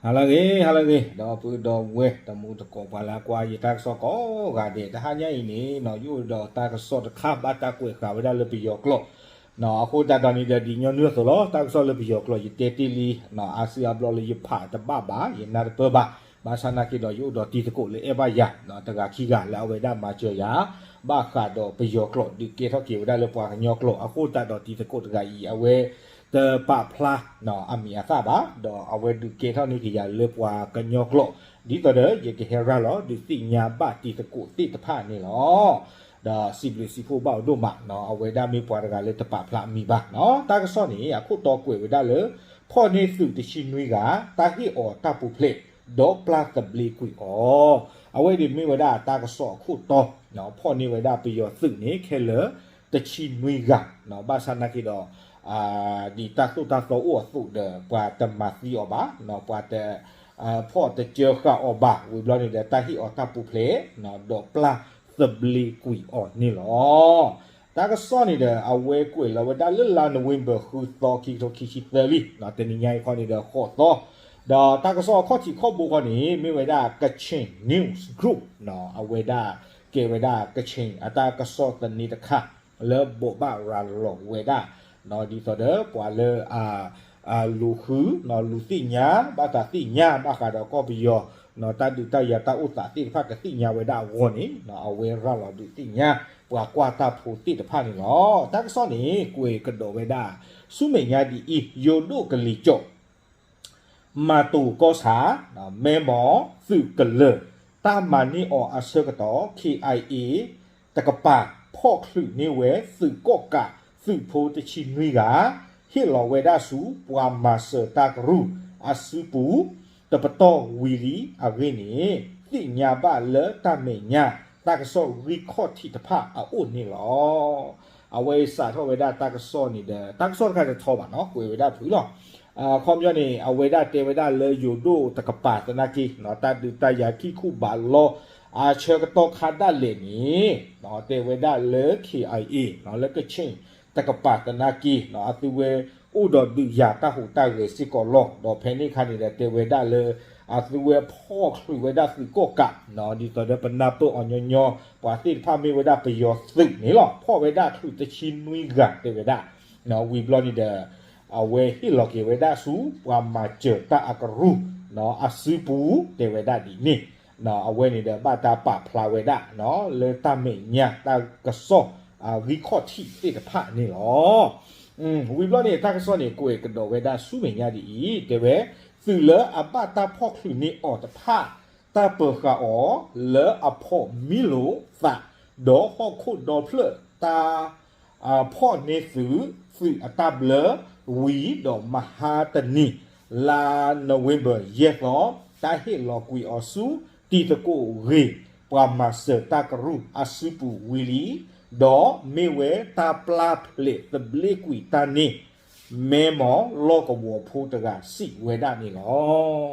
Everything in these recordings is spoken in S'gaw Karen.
ဟါလၢအဂ့ၤ ဟါလၢအဂ့ၤ ဒီပုၢ်ဒီဝဲၢ်တံၤသကိး ပှၤလၢအကွၢ်ယတၢ်ကစီၣ်ကိးဂၤဒဲး, တဟါညါအံၤန့ၣ် ယအိၣ်ဒီးတၢ်ကစီၣ်တခါ ဘၣ်တၢ်ကွဲးဃာ်ဝဲဒၣ်လၢပယီၤကျိာ်, အဃိသတးဒီးန့ၣ်ဒီး ဒ်ညီနုၢ်အသိးလီၤ. တၢ်ကစီၣ်လၢပယီၤကျိာ် ယတဲတ့ၢ်လံ အါစုအါဘျီလၢယဖးတဘၣ်ဘၣ်, ယနၢ်တပၢၢ်ဘၣ်, ဘၣ်ဆၣ်နာ်က့ဒီး ယအိၣ်ဒီးတံၤသကိးလၢအဲၣ်ဘၣ်ယၤ တဂၤခံဂၤလၢအဝဲဒၣ်မၤစၢၤယၤ ဘၣ်ဃးဒီးပယီၤကျိာ် ဒုးကဲထီၣ်က့ၤဝဲဒၣ်လၢပှၤကညီကျိာ်, အဃိသတးဒီးတံၤသကိးတဂၤအံၤ အဝဲတပာ်ဖျါ အမံၤအသၣ်ဘၣ်, ဒီးအဝဲဒုးကဲထီၣ်န့ၢ်က့ၤယၤလၢပှၤကညီကျိာ်, ဒ်သိးဒီး ယကဟဲရၤလီၤဒုးသ့ၣ်ညါဘၣ်တံၤသကိးသ့ၣ်တဖၣ်န့ၣ်လီၤ. ဒီးစံးဘျုးစံးဖှိၣ်ဘၣ်အီၤဒိၣ်မး, အဝဲဒၣ်မ့ၢ်ပှၤတဂၤလၢတပာ်ဖျါအမံၤဘၣ်. တၢ်ကစီၣ်န့ၣ် အခိၣ်တီကွဲးဝဲဒၣ်လၢ ဖီၣ်န့ၢ်သုးတဆံနွံဂၤ တၢ်ဟ့ၣ်အီၤတၢ်ပူၤဖျဲး ဒီးပျၢ်သဘျ့ကွံာ်အီၤ, အဝဲဒၣ်မ့ၢ်ဝဲဒၣ်တၢ်ကစီၣ်အခိၣ်တီ, ဖီၣ်န့ၢ်ဝဲဒၣ်ပယီၤသုးန့ၣ် ခဲလၢာ်တဆံနွံဂၤ, ဘၣ်ဆၣ်နာ်က့ဒီး ဒ်တၢ်သိၣ်တၢ်သီအိၣ်အသိးဒီး ပှၤတမၤသံအီၤဘၣ်, ပှၤတဖီၣ်တစၢဃာ်အီၤဘၣ်, ဝံၤဘျီန့ၣ်ဒီး တၢ်ဟ့ၣ်အီၤတၢ်ပူၤဖျဲး ဒီးပျၢ်သဘျ့ကွံာ်အီၤန့ၣ်လီၤ. တၢ်ကစီၣ်န့ၣ်ဒီး အဝဲကွဲးလီၤဝဲဒၣ်လၢလါနိၣ်ဝ့ဘၢၣ် ဃုသီ ခံကထိခံဆံသၢလံ, တနံၤညါအံၤခီန့ၣ်ဒီး ဃိးသီ, ဒီးတၢ်ကစီၣ်အခီၣ်ထံးခီၣ်ဘိခီန့ၣ် မ့ၢ်ဝဲဒၣ် Kachin News Group, အဝဲဒၣ်ကဲဝဲဒၣ် Kachin အတၢ်ကစီၣ်သန့တခါ လၢဘိးဘၣ်ရၤလီၤဝဲဒၣ် ဒ်သိးဒီးပှၤလၢ အလူၤဃု လူၤသ့ၣ်ညါ ဘၣ်သးသ့ၣ်ညါ ဘၣ်ဃးဒီးကီၢ်ပယီၤ တၢ်ဒုးတၢ်ယၤတၢ်အိၣ်သးသ့ၣ်တဖၣ်ကသ့ၣ်ညါဝဲဒၣ်အဂီၢ်န့ၣ် အဝဲရၤလီၤဒုးသ့ၣ်ညါ ပှၤကွၢ်တၢ်ဖိသ့ၣ်တဖၣ်န့ၣ်လီၤ. တၢ်ကစီၣ်န့ၣ် ကွဲးကဒီးဝဲဒၣ် ဆူမဲာ်ညါဒ်အံၤ, ယိၤဒိၣ်ကလံၤကၠီၣ် မၤတိၤကီၢ်ဆၣ်, မဲမီၤသုးကလၢၤ တၢ်မၤန့ၢ်အီၤအဆၢကတီၢ် ခ့ၣ်အၢၣ်အ့ၣ် တကပၤ ဖီၣ်ချုးန့ၢ်ဝဲသုးကီၣ်ကး သုးဖိတဆံနွံဂၤ ဟ့ၣ်လီၤဝဲဒၣ်ဆူပှၤမၤစၢၤတၢ်ကရူၢ်အစုပူၤ တပတီၢ်ဝံၤလံအဂ့ၢ်န့ၣ် သ့ၣ်ညါဘၣ်လၢတၢ်မဲာ်ညါ တၢ်ကစီၣ်ဂံၢ်ခီၣ်ထံးတဖၣ်အအိၣ်န့ၣ်လီၤ. အဝဲစးထီၣ်ဝဲဒၣ်တၢ်ကစီၣ်န့ၣ်ဒီး တၢ်ကစီၣ်တခါတထီဘၣ်နီၤ ကွဲးဝဲဒၣ်ဖုလီၤ. အခီပညီန့ၣ် အဝဲဒၣ်တဲဝဲဒၣ်လၢယိၤဒိၣ်တကပၤသနာ်က့ တၢ်ဒုးတၢ်ယၤခံခူဘးလီ အဆၢကတီၢ်ခါဒၣ်လဲာ်န့ၣ် တဲဝဲဒၣ်လၢ ခ့ၣ်အၢၣ်အ့ၣ် လၢကခ့ၣ်တကပၤသနာ်က့ အသုဝဲအိၣ်ဒီးဒုးယၤတၢ်ဟူးတၢ်ဂဲၤစ့ၢ်ကီးလီၤ. ဒီးဖဲန့ၣ်အခါန့ၣ်ဒီး တဲဝဲဒၣ်လၢ အသုဝဲဖီၣ်ချုးဝဲဒၣ်သုးကီၣ်ကး ဒ်သိးဒီးပနၢ်ပၢၢ်အီၤညီညီ ပှၤသ့ၣ်တဖၣ်မ့ၢ်ဝဲဒၣ်ပယီၤသုးန့ၣ်လီၤ. ဖီၣ်ဝဲဒၣ်ချုးတဆံနွံဂၤတဲဝဲဒၣ် ဝံၤဘျီန့ၣ်ဒီး အဝဲဟ့ၣ်လီၤက့ၤဝဲဒၣ်ဆူ ပှၤမၤစၢၤတၢ်အကရူၢ် အစုပူၤ တဲဝဲဒၣ်ဒ်န့ၣ် အဝဲန့ၣ်ဒီးဘၣ်တၢ်ပာ်ဖျါဝဲဒၣ် လၢတၢ်မဲာ်ညါတၢ်ကစီၣ် ဂံၢ်ခီၣ်ထံးသ့ၣ်တဖၣ်န့ၣ်လီၤ. ဝံၤဘျီန့ၣ် တၢ်ကစီၣ်န့ၣ် ကွဲးကဒီးဝဲဒၣ်ဆူမဲာ်ညါဒ်အံၤ တဲဝဲ သုးလၢအဘၣ်တၢ်ဖီၣ်ချုးန့ၢ်အီၤတဖၣ် တၢ်ပၢၤဃာ်အီၤ လၢအဖီၣ်မံလိာ်သး ဒီးဟီၣ်ခိၣ်ဒီဖျၢၣ်တၢ် ဖီၣ်န့ၢ်သုး သုးအတၢ်ဘျၢ ဝံၤဒီးမဟါတနံၤ လါနိၣ်ဝ့ဘၢၣ် ယဲၢ်သီ တၢ်ဟ့ၣ်လီၤကွံာ်အီၤဆူ တံၤသကိးဂ့ၤ ပှၤမၤစၢၤတၢ်ကရူၢ်အစုပူၤဝံၤလံ, ဒီးမ့ၢ်ဝဲတၢ်ပျၢ်ဖျဲးသဘျ့ကွံာ်တၢ်န့ၣ် မဲမီၤလီၢ်ကဝီၤဖိတဂၤစံးဝဲဒၣ်န့ၣ်လီၤ.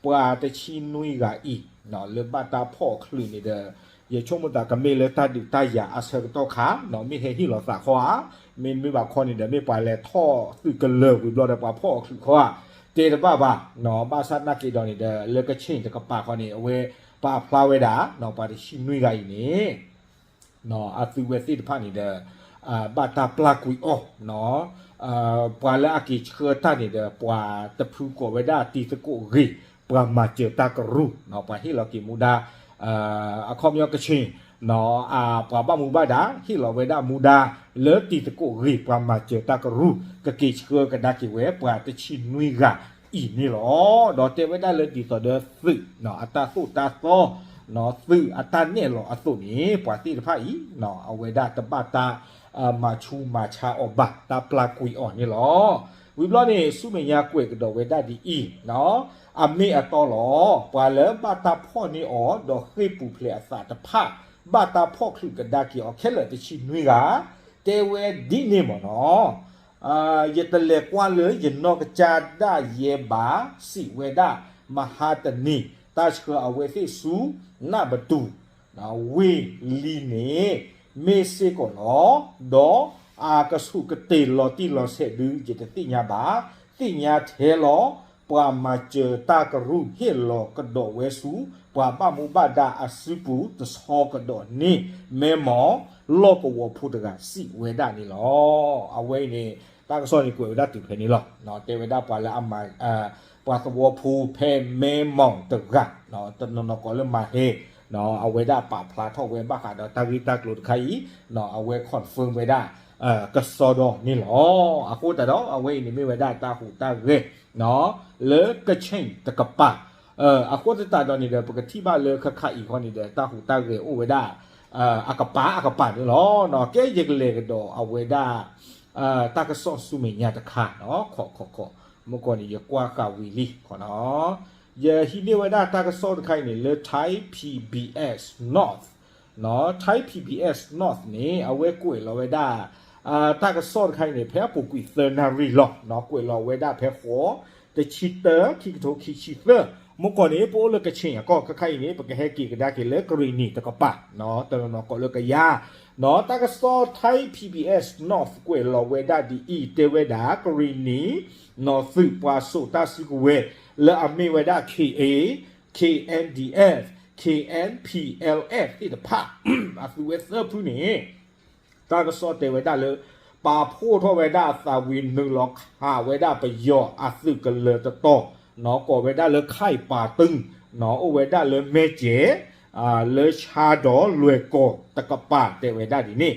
ပှၤတဆံနွံဂၤအံၤ လၢဘၣ်တၢ်ဖီၣ်ချုးန့ၣ်ဒီး ယဆိကမိၣ်သးကမ့ၢ်လၢတၢ်ဒုးတၢ်ယၤအဆၢကတီၢ်ခါ မ့ၢ်ဟဲဟ့ၣ်လီၤသးခီဧါ, မ့မ့ၢ်ဘၣ်ခီန့ၣ်ဒီး မ့ၢ်ပှၤလဲၤထီၣ်သုးကလၢၤဝံၤဘျီဒီး ပှၤဖီၣ်အီၤချုးခီဧါ, တဲတဘၣ်ဘၣ်, ဘၣ်ဆၣ်နာ်က့ဒီးန့ၣ်ဒီး လၢကခ့ၣ်တကပၤခီန့ၣ် အဝဲပာ်ဖျါဝဲဒၣ် ပှၤတဆံနွံဂၤအံၤန့ၣ် အသုဝဲသ့ၣ်တဖၣ်န့ၣ်ဒီး ဘၣ်တၢ်ပျၢ်ကွံာ်အီၤ, ပှၤလၢအက့ၤဆှၢတၢ်န့ၣ်ဒီး ပှၤတဖုကိးဝဲဒၣ်တံၤသကိးဂ့ၤ ပှၤမၤစၢၤတၢ်ကရူၢ် ပှၤဟ့ၣ်လီၤက့ၤမူဒါ အခီပညီကဆ့ၣ် ပှၤဘၣ်မူဘၣ်ဒါ ဟ့ၣ်လီၤဝဲဒၣ်မူဒါ လၢတံၤသကိးဂ့ၤ ပှၤမၤစၢၤတၢ်ကရူၢ် ကက့ၤဆှၢကဒါက့ၤဝဲ ပှၤတဆံနွံဂၤအံၤန့ၣ်လီၤ. ဒီးတဲဝဲဒၣ်လၢဒ်သိးဒီးသုး အတၢ်သိၣ်တၢ်သီ သုးအတၢ်နဲၣ်လီၤအသိးန့ၣ် ပှၤသ့ၣ်တဖၣ်အံၤ အဝဲဒၣ်တဘၣ်တၢ် မၤဆူးမၤဆါအီၤဘၣ် တၢ်ပျၢ်ကွံာ်အီၤန့ၣ်လီၤ. ဝံၤဘျီန့ၣ် ဆူမဲာ်ညါကွဲးကဒီးဝဲဒၣ်ဒ်အံၤ, အမ့ၢ်အတီလီၤ. ပှၤလၢဘၣ်တၢ်ဖီၣ်န့ၢ်အီၤ ဒီးဃ့ၢ်ပူၤဖျဲးအသးတဖၣ် ဘၣ်တၢ်ဖီၣ်ချုးကဒါက့ၤအီၤခဲလၢာ်တဆံနွံဂၤ တဲဝဲဒ်န့ၣ်မ့ၢ်နီၤ ယတလဲၤကွၢ်လၢယနီၢ်ကစၢ်ဒၣ်ယဲဘၣ် စံးဝဲဒၣ် မဟါတနံၤ တၢ်ဆှၢအဝဲသ့ၣ်ဆူ နၢ်ပတူၢ် ဝ့ၢ်လံန့ၣ် မ့ၢ်စ့ၢ်ကီးလီၤ. ဒီးအကဆူးကတ့ၢ်လီၤတံၢ်လီၤဆဲးဒု ယတသ့ၣ်ညါဘၣ်. သ့ၣ်ညါထဲလီၤ ပှၤမၤစၢၤတၢ်ကရူၢ်ဟ့ၣ်လီၤကဒီးဝဲဆူ ပှၤဘၣ်မူဘၣ်ဒါအစုပူၤတဆီကဒီးန့ၣ် မဲမီၢ် လီၢ်ကဝီၤဖိတဂၤစံးဝဲဒၣ်န့ၣ်လီၤ. အဝဲအံၤန့ၣ် တၢ်ကစီၣ်န့ၣ်ကွဲးဝဲဒၣ်တုၤဖဲန့ၣ်လီၤ. တဲဝဲဒၣ်ပှၤလၢအမၤ ပှၤသဝီဖိဖဲမဲမီၢ်တဂၤ တနီၤနီၤကိးလၢမၤဟဲ အဝဲဒၣ်ပာ်ဖျါထီၣ်ဝဲဘၣ်ဃးဒီးတၢ်ဂ့ၢ်တၢ်ကျိၤတခါအံၤ အဝဲ confirm ဝဲဒၣ် ကစီဒီန့ၣ်လီၤ. အဃိသတးဒီး အဝဲအံၤန့ၣ်မ့ၢ်ဝဲဒၣ်တၢ်ဟူးတၢ်ဂဲၤ လၢကခ့ၣ်တကပၤ အဃိသတးဒီးန့ၣ်ဒီး ပကထံၣ်ဘၣ်လၢခါခါအံၤခီန့ၣ်ဒီး တၢ်ဟူးတၢ်ဂဲၤအိၣ်ဝဲဒၣ် အကပၤအကပၤန့ၣ်လီၤ. ကဲယကလဲၤကဒီးအဝဲဒၣ် တၢ်ကစီၣ်ဆူမဲာ်ညါတခါ ခီခီခီ မုၢ်ကီၢ်န့ၣ် ယကွၢ်ဃာ်ဝံၤလံ ယဟံးန့ၢ်ဝဲဒၣ်တၢ်ကစီၣ်တခါအံၤန့ၣ် လၢ Thai P B S North, Thai P B S North န့ၣ် အဝဲကွဲးလီၤဝဲဒၣ် တၢ်ကစီၣ်တခါအံၤန့ၣ် ဖဲအပူၤကွံာ်သၢနၣ်ရံၣ်လီၤ. ကွဲးလီၤဝဲဒၣ်ဖဲဃိး တဆံတၢ ခံကထိခံဆံသၢ မုၢ်ကီၢ်န့ၣ် ပအိၣ်လၢကခ့ၣ်အကီၢ် ခါခါအံၤန့ၣ် ပကဟဲက့ၤကဒါက့ၤလၢကရံၣ်နံၤတကပၤ တနီၤနီၤကိးလၢကယၤ တၢ်ကစီၣ် Thai P B S North ကွဲးလီၤဝဲဒၣ်ဒ်အံၤ တဲဝဲဒၣ် ကရံၣ်နံၤ နီၢ်သုးပှၤစိာ်တၢ်စုကဝဲၤ လၢအမ့ၢ်ဝဲဒၣ် K A, K N D F, K N P L F သ့ၣ်တဖၣ် အသုးဝဲသၢဖုန့ၣ် တၢ်ကစီၣ်တဲဝဲဒၣ်လၢ ပာ်ဖှိၣ်ထီၣ်ဝဲဒၣ်အသးဝံၤ နုာ်လီၤခးဝဲဒၣ်ပယီၤအသုးကလၢၤတတီၤ ကိးဝဲဒၣ်လၢ ခၢၣ်ပာ်တု အိၣ်ဝဲဒၣ်လၢမဲၢ်ကၠဲး လၢဆါဒီးလွဲၢ်ကီၢ်တကပၤ တဲဝဲဒၣ်ဒ်န့ၣ်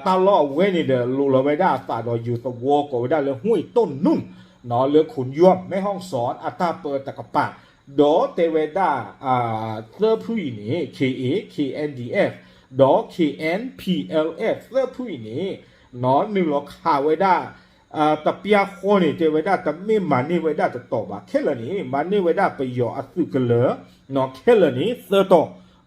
တၢ်လီၢ်အဝဲန့ၣ်ဒီး လိးလီၤဝဲဒၣ်အသးဒီးယိၤသဝီ ကိးဝဲဒၣ်လၢ ဟွံၣ်တိၣ်နုၣ် လၢခိၣ်ယွၤ မဲၢ်ဟီၣ်စီၣ် အတၢ်ပၢတကပၤ ဒီးတဲဝဲဒၣ် သၢဖုအံၤန့ၣ် K A, K N D F ဒီး K N P L F သၢဖုအံၤန့ၣ် နုာ်လီၤခးဝဲဒၣ် တပျၢ်ဃီန့ၣ် တဲဝဲဒၣ် တမ့ၢ်မၤန့ၢ်ဝဲဒၣ်တတီၤဘၣ် ခဲလၢာ်န့ၣ် မၤန့ၢ်ဝဲဒၣ်ပယီၤအသုးကလၢၤ ခဲလၢာ်န့ၣ်သၢတီၤ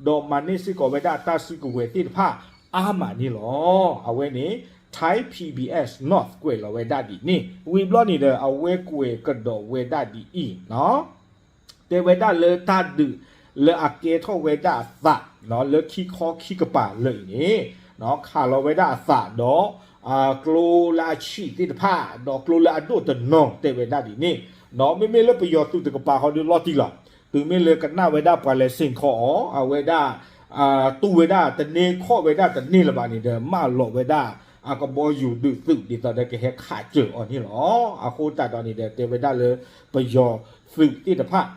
ဒီးမၤန့ၢ်စ့ၢ်ကီးဝဲဒၣ်တၢ်စုကဝဲၤသ့ၣ်တဖၣ်အါမးန့ၣ်လီၤ. အဝဲန့ၣ် Thai P B S North ကွဲးလီၤဝဲဒၣ်ဒ်န့ၣ် ဝံၤဘျီန့ၣ်ဒီး အဝဲကွဲးကဒီးဝဲဒၣ်ဒ်အံၤ တဲဝဲဒၣ်လၢတၢ်ဒုးလၢအကဲထီၣ်ဝဲဒၣ်အသး လၢခံခီခံကပၤလၢာ်အံၤန့ၣ် ခးလီၤဝဲဒၣ်အသးဒီး ကျိလၢအဆံးသ့ၣ်တဖၣ် ဒီးကျိလၢအဒိၣ်တနီၤ တဲဝဲဒၣ်ဒ်န့ၣ် မ့မ့ၢ်လၢပယီၤသုးတကပၤဃီဒုးလီၤတံၢ်လီၤ. တုၤမ့ၢ်လၢကနၣ်ဝဲဒၣ်ပှၤလဲၤစ့ၣ်ခီအီၤ အဝဲဒၣ် တူၢ်ဝဲဒၣ်တန့ၢ်ခီၣ်ဝဲဒၣ်တန့ၢ်လၢၤဘၣ်န့ၣ်ဒီး မၢလီၤဝဲဒၣ် အကဘီယူၤဒုးသုး ဒ်သိးဒီးကဟဲခးစၢၤအီၤန့ၣ်လီၤ. အဃိသတးဒီးန့ၣ်ဒီး တဲဝဲဒၣ်လၢပယီၤသုးသ့ၣ်တဖၣ်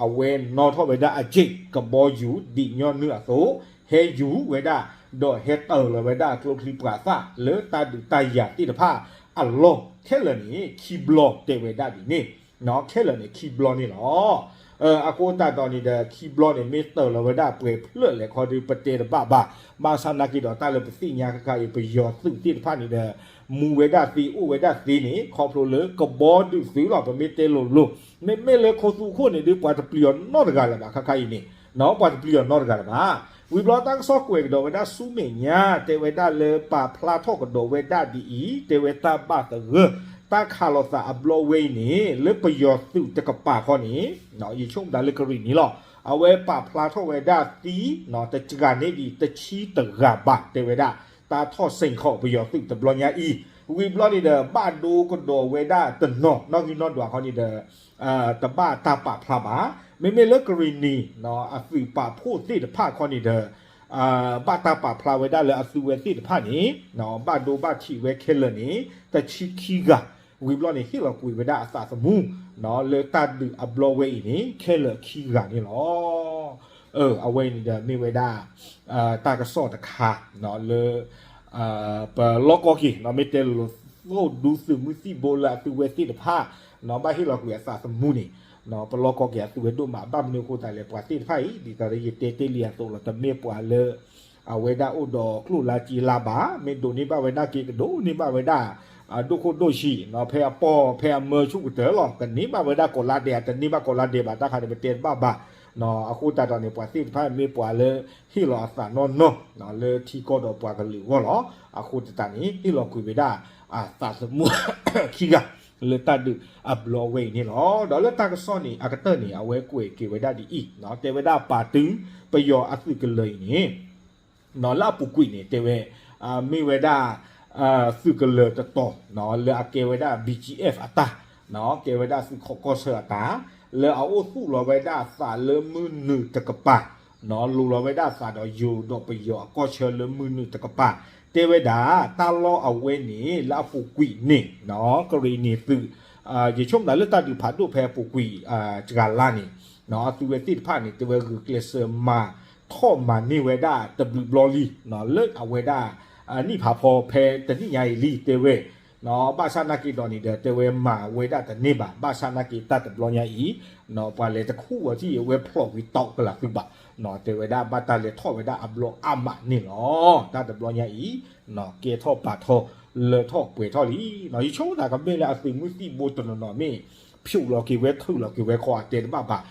အဝဲနီၣ်ထီၣ်ဝဲဒၣ်အစ့ၣ် ကဘီယူၤဒ်ညီနုၢ်အသိး ဟဲယူၤဝဲဒၣ် ဒီးဟဲတၢၤလီၤဝဲဒၣ်ကျိချံပှၤသၣ် လၢတၢ်ဒုးတၢ်ယၤသ့ၣ်တဖၣ်အလီၢ် ခဲလၢာ်န့ၣ် ခံဘျီတဲဝဲဒၣ်ဒ်န့ၣ် ခဲလၢာ်န့ၣ် ခံဘျီန့ၣ်လီၤ. အဃိသတးဒီးန့ၣ်ဒီး ခံဘျီန့ၣ် မ့ၢ်တၢၤလီၤဝဲဒၣ်ပှဲၤဖျၢၣ်လဲၣ်ခီဒုး ပတဲတဘၣ်ဘၣ်. ဘၣ်ဆၣ်နာ်က့ဒီး တၢ်လၢပသ့ၣ်ညါခဲခါအံၤ ပယီၤသုးသ့ၣ်တဖၣ်န့ၣ်ဒီး မူဝဲဒၣ်သ့ အိၣ်ဝဲဒၣ်သ့န့ၣ် ခီဖျိလၢကဘီဒုးသုးလီၤ. ပမ့ၢ်တဲလိၤလိၤ မ့မ့ၢ်လၢခိသူခိၣ်န့ၣ်ဒုး ပှၤတပျံၤအီၤနီတဂၤလၢၤဘၣ် ခါခါအံၤန့ၣ် ပှၤတပျံၤအီၤနီတဂၤလၢၤဘၣ်. ဝံၤဘျီတၢ်ကစီၣ်ကွဲးကဒီးဝဲဒၣ်ဆူမဲာ်ညါ တဲဝဲဒၣ်လၢပာ်ဖျါထီၣ်ကဒီးဝဲဒၣ်ဒ်အံၤ တဲဝဲတၢ်ဘၣ်သဂၢၢ် တၢ်ခးလိာ်သးအဘျီဝဲအံၤန့ၣ် လၢပယီၤသုးတကပၤဃီန့ၣ် ယဆိကမိၣ်လၢကရံၣ်နံၤလီၤ. အဝဲပာ်ဖျါထီၣ်ဝဲဒၣ်သံ တစှၤန့ၢ်ဒံးတဆံတဂၤဘၣ် တဲဝဲဒၣ် တၢ်ထီၣ်စ့ၣ်ခီၣ်ပယီၤသုးတဘျီညါအံၤ ဝံၤဘျီန့ၣ်ဒီး ဘၣ်ဒိကဒီးဝဲဒၣ်တနီၤ နီၣ်ဂံၢ်နီၣ်ဒွးခီန့ၣ်ဒီး တဘၣ်တၢ်ပာ်ဖျါဘၣ်. မ့မ့ၢ်လၢကရံၣ်နံၤ အသုးပာ်ဖှိၣ်သ့ၣ်တဖၣ်ခီန့ၣ်ဒီး ဘၣ်တၢ်ပာ်ဖျါဝဲဒၣ်လၢအသုဝဲသ့ၣ်တဖၣ်န့ၣ် ဘၣ်ဒိဘၣ်ထံးဝဲခဲလၢာ်န့ၣ် တဆံခံဂၤ ဝံၤဘျီန့ၣ် ဟ့ၣ်လီၤကွံာ်ဝဲဒၣ်အသးသမူ လၢတၢ်ဒုးအဘျီဝဲအံၤန့ၣ် ခဲလၢာ်ခံဂၤန့ၣ်လီၤ. အဝဲအံၤန့ၣ်ဒီးမ့ၢ်ဝဲဒၣ် တၢ်ကစီၣ်တခါ လၢ ပလီၢ်ကီၢ်က့ၤ မ့ၢ်တဲလိၤလိၤ သိၣ်ဒူသုးမုၢ်သံၣ်ဘိလၢအသုဝဲသ့ၣ်တဖၣ် ဘၣ်ဟ့ၣ်လီၤကွံာ်အသးသမူန့ၣ် ပလီၢ်ကီၢ်က့ၤအသုဝဲဒိၣ်မး ဘၣ်မနုၤအဃိသတးလဲၣ် ပှၤသ့ၣ်တဖၣ်အံၤ ဒ်သိးဒီးယတဲတ့ၢ်လံအသိးလီၤ တမ့ၢ်ပှၤလၢ အဝဲဒၣ်အိၣ်ဒီးကျိၣ်လါစ့လါဘၣ် မ့ၢ်ဒိးန့ၢ်ဘၣ်ဝဲဒၣ်က့ၤ ကဒိးန့ၢ်ဘၣ်ဝဲဒၣ် ဒိၣ်ခိၣ်ဒိၣ်ဆံး ဖဲအပီၢ်ဖဲအမၢဆူၣ်ကတၢၢ်လီၤ ကန့ၢ်ဘၣ်ဝဲဒၣ်ကိးလါဒဲး တန့ၢ်ဘၣ်ကိးလါဒဲးဘၣ် တၢ်ခါန့ၣ် ပတဲတဘၣ်ဘၣ် အဃိသတးဒီးန့ၣ် ပှၤသ့ၣ်တဖၣ်မ့ၢ်ပှၤလၢ ဟ့ၣ်လီၤအသးနီၢ်နီၢ် လၢထံကီၢ်ဒီးပှၤကလုာ်အဂီၢ်လီၤ. အဃိသတးန့ၣ် ဟ့ၣ်လီၤကွံာ်ဝဲဒၣ် အသးသမူ ခံဂၤ လၢတၢ်ဒုးအဘျီဝဲအံၤန့ၣ်လီၤ. ဒီးလၢတၢ်ကစီၣ်န့ၣ် အကတၢၢ်န့ၣ် အဝဲကွဲးက့ၤဝဲဒၣ်ဒ်အံၤ တဲဝဲဒၣ်ပာ်တုၤ ပယီၤအသုးကလၢၤအံၤန့ၣ် လၢအပူၤကွံာ်န့ၣ် တဲဝဲ မ့ၢ်ဝဲဒၣ် သုးကလၢၤတတီၤ လၢအကဲဝဲဒၣ် B G F အတၢ် ကဲဝဲဒၣ်သုးခိးကီၢ်ဆၢအတၢ် လၢအအိၣ်သူၣ်လီၤဝဲဒၣ်အသးလၢမုၢ်နုာ်တကပၤ, လိၤလီၤဝဲဒၣ်အသးဒီးယိၤဒီးပယီၤအကီၢ်ဆၢလၢမုၢ်နုာ်တကပၤ, တဲဝဲဒၣ် တၢ်လီၢ်အဝဲန့ၣ် လၢအပူၤကွံာ်န့ၣ် ကရ့ၣ်နံၤသုး ယဆိကမိၣ်သးလၢတၢ်ဒုးဖးဒိၣ်ဖဲအပူၤကွံာ် တဂၤလါန့ၣ် အသုဝဲသ့ၣ်တဖၣ်န့ၣ် တဲဝဲဂုာ်ကျဲးစၢးမၤထီၣ်မၤန့ၢ်ဝဲဒၣ်တဘျုးဘျီလံ လၢအဝဲဒၣ် နံၣ်ဖးဖီဖဲတနံၣ်ညါအံၤလံ တဲဝဲ ဘၣ်ဆၣ်နာ်က့ဒီးန့ၣ်ဒီး တဲဝဲမၤဝဲဒၣ်တန့ၢ်ဘၣ် ဘၣ်ဆၣ်နာ်က့တၢ်တဘျီညါအံၤ ပှၤလဲၤတခူၣ်အီၤထံၣ်အဝဲဖျိးကွံာ်တီကလးသုးဘၣ် တဲဝဲဒၣ်ဘၣ်တၢ်လဲၤထီၣ်ဝဲဒၣ်အဘျီအါမးန့ၣ်လီၤ. တၢ်တဘျီညါအံၤ ကဲထီၣ်ပာ်ထီၣ်လၢထီၣ်ပှဲၤထီၣ်လံ ယဆိကမိၣ်သးကမ့ၢ်လၢအသုးမုၢ်သံၣ်ဘိတနီၤနီၤမ့ၢ် ဖျိးလီၤက့ၤဝဲထုးလီၤက့ၤဝဲခီအတဲတဘၣ်ဘၣ်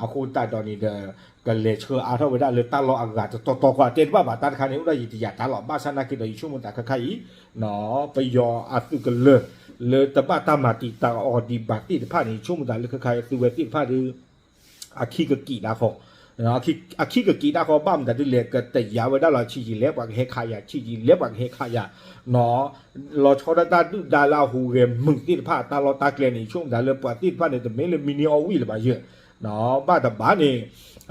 အဃိသတးဒီးန့ၣ်ဒီး ကလဲၤဆှၢအါထီၣ်ဝဲဒၣ်လၢတၢ်လီၢ်အဂၤတတီတီခီအတဲတဘၣ်ဘၣ် တၢ်တခါန့ၣ် အိၣ်ဒၣ်ယံာ်တယၤတၢ်လီၤ ဘၣ်ဆၣ်နာ်က့ဒီးယဆိကမိၣ်သးခဲခါအံၤ ပယီၤအသုးကလၢၤ လၢတဘၣ်တၢ်မၤတံာ်တာ်အီၤဒံးဘၣ်သ့ၣ်တဖၣ်န့ၣ် ယဆိကမိၣ်သးလၢခဲခါအံၤ သုဝဲသ့ၣ်တဖၣ်ဒီး အခံကကံးဒၣ်ဃီ အခံကကံးဒၣ်ဃီ ဘၣ်မတၤဒ်လဲၣ် ကတယာ်ဝဲဒၣ်လီၤ ဆံးယံာ်လဲပှၤကဟဲခးယၤ ဆံးယံာ်လဲပှၤကဟဲခးယၤ လီၤဆီဒၣ်တၢ်ဒုၣ်ဒါလၢအဟူးဂဲၤမုာ်သ့ၣ်တဖၣ် တၢ်လီၢ်တၢ်ကျဲန့ၣ် ယဆိကမိၣ်သးလၢပှၤသ့ၣ်တဖၣ်န့ၣ် တမ့ၢ်လၢမံန့ၢ်အီၣ်ဝံၣ်လၢၤဘၣ်ယဲၢ် ဘၣ်တဘၣ်န့ၣ်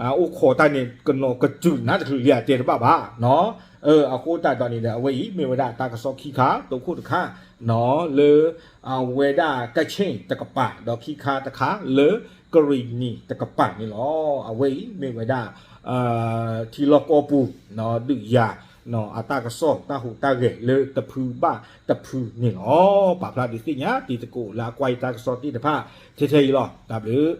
အိၣ်ခိးတၢ်န့ၣ် ကနီၤကတုၤနးတချုးလံအတဲတဘၣ်ဘၣ် အဃိသတးဒီးန့ၣ်ဒီး အဝဲအံၤမ့ၢ်ဝဲဒၣ်တၢ်ကစီၣ်ခံခါ တိခိၣ်တခါ လၢ အဝဲဒၣ်ကခ့ၣ်တကပၤ ဒီးခံခါတခါလၢကရ့ၣ်နံၤတကပၤန့ၣ်လီၤ. အဝဲအံၤမ့ၢ်ဝဲဒၣ် ထံလီၢ်ကီၢ်ပူၤ ဒုးယၤ အတၢ်ကစီၣ်တၢ်ဟူးတၢ်ဂဲၤလၢတဖုဘၣ်တဖုန့ၣ်လီၤ. ပာ်ဖျါဒုးသ့ၣ်ညါတံၤသကိးလၢအကွၢ်ယတၢ်ကစီၣ်သ့ၣ်တဖၣ် ထဲထဲအံၤလီၤ. တၢ်ဘျုး